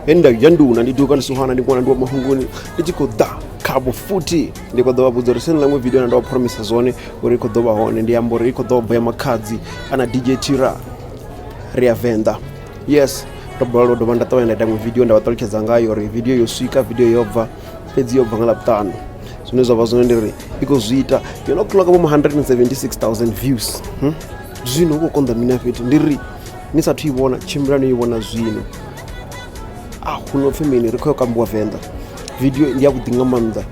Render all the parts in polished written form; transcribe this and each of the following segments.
Enda ya nduna ndi duka ndisuhana ndi kwana ndi wa mahunguni ndi tshi khou ḓa khavho futhi ndi khou ḓo vha vhudza uri seni ḽaṅwe video na ndo vha promisa zwone uri i khou ḓo vha hone. Ndi amba uri i khou ḓo bva ya Makhadzi ana DJ Tira, ri ya Venḓa. Yes, ndo balelwa u dovha nda ṱavhanya nda ita iṅwe video nda vha ṱalutshedza ngayo uri video yo swika, video yo bva, fhedzi yo bva nga Ḽavhuṱanu. Zwine zwa vha zwone ndi uri i khou zwi ita yo no clocka vho ma 176,000 views. Zwino hu khou konḓa mini fhethu? Ndi ri ni sathu i vhona, tshimbilani i vhona zwino. A hu no pfhi mini, ri khou ya u kambiwa Venḓa. Video ndi ya vhuḓi nga maanḓa,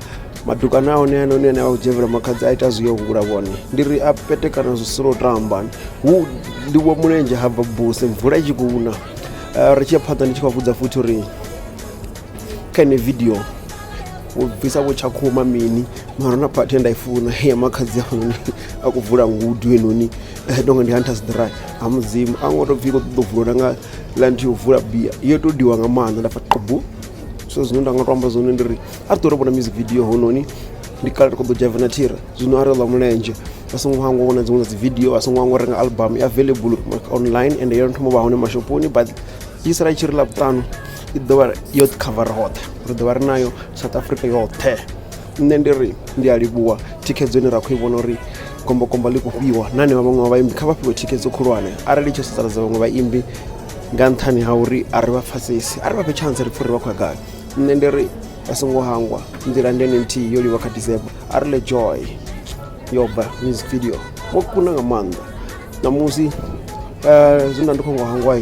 madukana a hone hanoni ane a khou dzhevhela Makhadzi a ita zwi yo hula vhone. Ndi ri a petekana zwi solo tamba hu ndi wa mulenzhe ha bva buse mvula i tshi khou na. Ri tshi ya phanḓa ndi tshi khou vhudza futhi uri kha ine video wo bvisa vho tshakhuma mini, mara na phathi ye nda i funa ya Makhadzi hafhanoni a khou vula ngudu heinoni, tonga ndi hunters dry ha mudzimu a ngo to pfhi i khou ṱoḓa u vulwa nga ḽa nthu yo vula bia yo to diwa nga maanḓa nda pfa qubu. So zwine nda nga to amba zwone ndi ri a ri ṱwe ri vhona music video hononi, ndi kale ri khou ḓo dzhaiva na Thira, zwino a ri ḽa mulenzhe. Vha songo hangwa u vhona dziṅwe dza dzi video, vha songo hangwa u renga album i available online and yo thoma u vha hone mashoponi, but i sala i tshi ri Ḽavhuṱanu i ḓo vha yo khavara hoṱhe, ri ḓo vha ri nayo South Africa yoṱhe. Nṋe ndi ri ndi a livhuwa thikhedzo ine ra khou i vhona uri gombokomba ḽi khou fhiwa na hanevha vhaṅwe vha vhaimbi, kha vha fhiwe thikhedzo khulwane. Arali tshi sasaladza vhaṅwe vhaimbi nga nṱhani ha uri a ri vha pfhesesi, a ri vha fhe chance ri pfhe uri vha khou ya gai. Nṋe ndi ri vha songo hangwa nḓila ndi ene nthihi yo livha kha December. A ri ḽe joy yo bva music video vho kuna nga maanḓa ṋamusi. Zwine nda ndi khou ngo hangwa,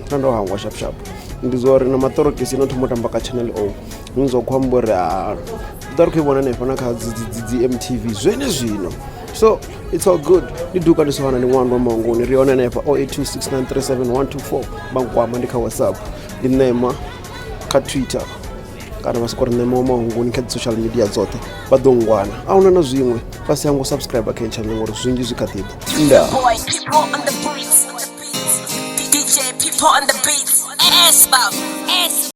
nda ndo hangwa sharp sharp, ndi zwa uri na maṱorokisi no thoma u tamba kha Channel O, zwine zwa khou amba uri ha ḓa ri khou i vhona hanefha na kha dzi MTV zwene zwino. So it's all good. Ndi duka ndi sohana ndi ṅwana wa mangoni, ri hone hanefha 0826937124, vha nkwama ndi kha WhatsApp, ndi Ṋema kha Twitter, kana vha soko ri Ṋema wa Mahunguni kha dzi social media dzoṱhe vha ḓo ngwana. A huna na zwiṅwe, vha si hango subscribe kha channel ngori zwinzhi zwi kha ḓi ḓa. Ndaa. Boy, people on the beats. DJ people on the beats. S-Bop. S.